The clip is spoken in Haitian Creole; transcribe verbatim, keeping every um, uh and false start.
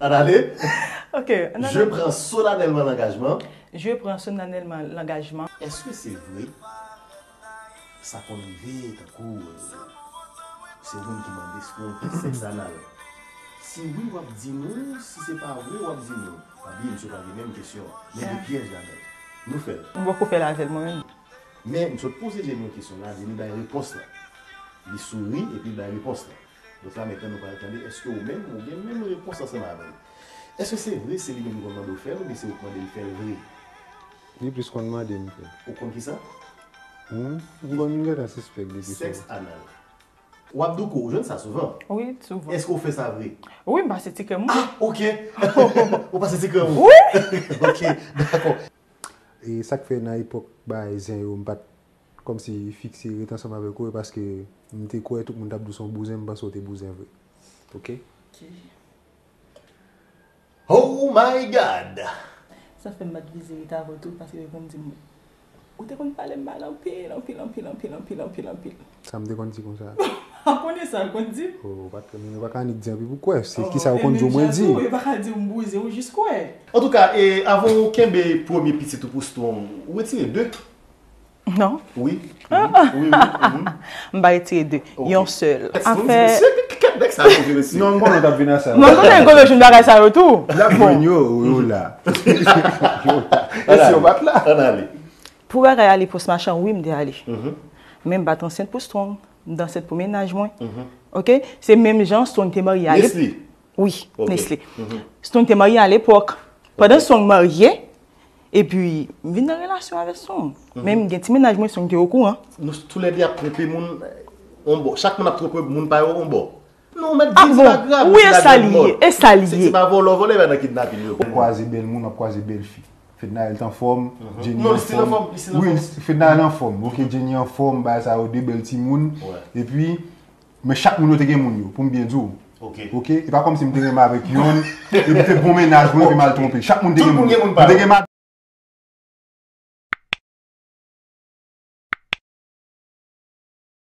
Ann ale. Ok, ann ale. Je prends solennellement l'engagement. Je prends solennellement l'engagement. Èske se vre sa konn rive tankou se ou menm ki mande si pou yon tès sèks anal? Si wi, w ap di nou. Si se pa vre, w ap di nou. Pa bliye, misye pa gen menm kesyon an. Men gen pyèj ladan l. Nou fè l. M poko fè l avè l mwen menm. Men m sot poze Jenny yon kesyon la, Jenny bay repons la. Li souri epi l bay repons la. Donk la mentnan nou pral tande èske ou menm ou gen menm repons ansanm avè l. Èske se vre se li menm ki konn mande w fè l oubyen se ou k mande l fè l vre? Li plis konn mande m fè. Ou konn kisa? Hmm? M konn gentan sispèk depi Sèks anal. W ap douko, ou jwenn sa souvan? Wi, souvan. Èske ou fè sa vre? Wi, m pase ti krèm. Ah, ok. Ou pase ti krèm ou? Wi. Ok, dakò. E sa k fè nan epòk bagay zen yo, m pa t kòmsi fikse ret ansanm avèk ou, e paske m te kwè tout moun t ap di w se yon bouzen, m panse w te bouzen vre. Ok? Oh my God! Sa fè m pa t vize ret avè w tou, paske yo konn di m, ou te konn pale m mal anpil, anpil, anpil, anpil, anpil, anpil, anpil. Sa m te konn di konsa. A konnen sa l konn di. Oh, ou pa t, ou pa ka annik di anpil pou kwè. Se kisa ou konn di w mwen di. Yo pa ka di m bouzen, ou jis kwè. Antouka, e, avan ou kenbe premye pitit ou pou Strong, ou retire de? Non. Wi. Mhm. Wi, wi. Mhm. M pa retire de. Ok. Yon sèl. Strong di Afè mesye, ki kèt nèg sa yo vre mesye? Non, m konnen w t ap vin a sa. Mwen konnen gouvèjou bagay sa yo tou. L ap jwenn yo, yo la. Yo la. E si yo pa t la? Ann ale. Pou bagay ale pòs machan, wi, m te ale. Men m pa t ansent pou Strong. M te ansent pou mennaj mwen. Ok? Se menm jan Strong te marye ale. Nesly. Wi, Ok. Nesly. Strong te marye alepòk. Pandan Strong marye, epi m vin nan relasyon avèk Strong. Men m gen ti mennaj mwen, Strong te okouran. Nou toulède ap twonpe moun on bò. Chak moun ap twonpe moun pa yo on bò. Non, mèt Ah di, di pa bon? grav. Wi, Se e sa ladan li mò. ye, e sa li Se, ye. se pa vòlò vòlè nan kidnapin yo. Ou kwaze bèl moun, w ap kwaze bèl fi. Fednaelle t anfòm, Jenny Non, anfòm. li still anfòm, li still Wi, anfòm. Fednaelle anfòm. Ok, Jenny anfòm, bagay sa yo, de bèl timoun. Wè. Epi, men chak moun yo te gen moun yo, pou m byen di w. Ok. Ok? E pa kòmsi m te renmen avèk yonn, epi te bon mennaj mwen, epi m al twonpe. Chak moun te Tout gen moun moun. Gen moun pa M te yo. Gen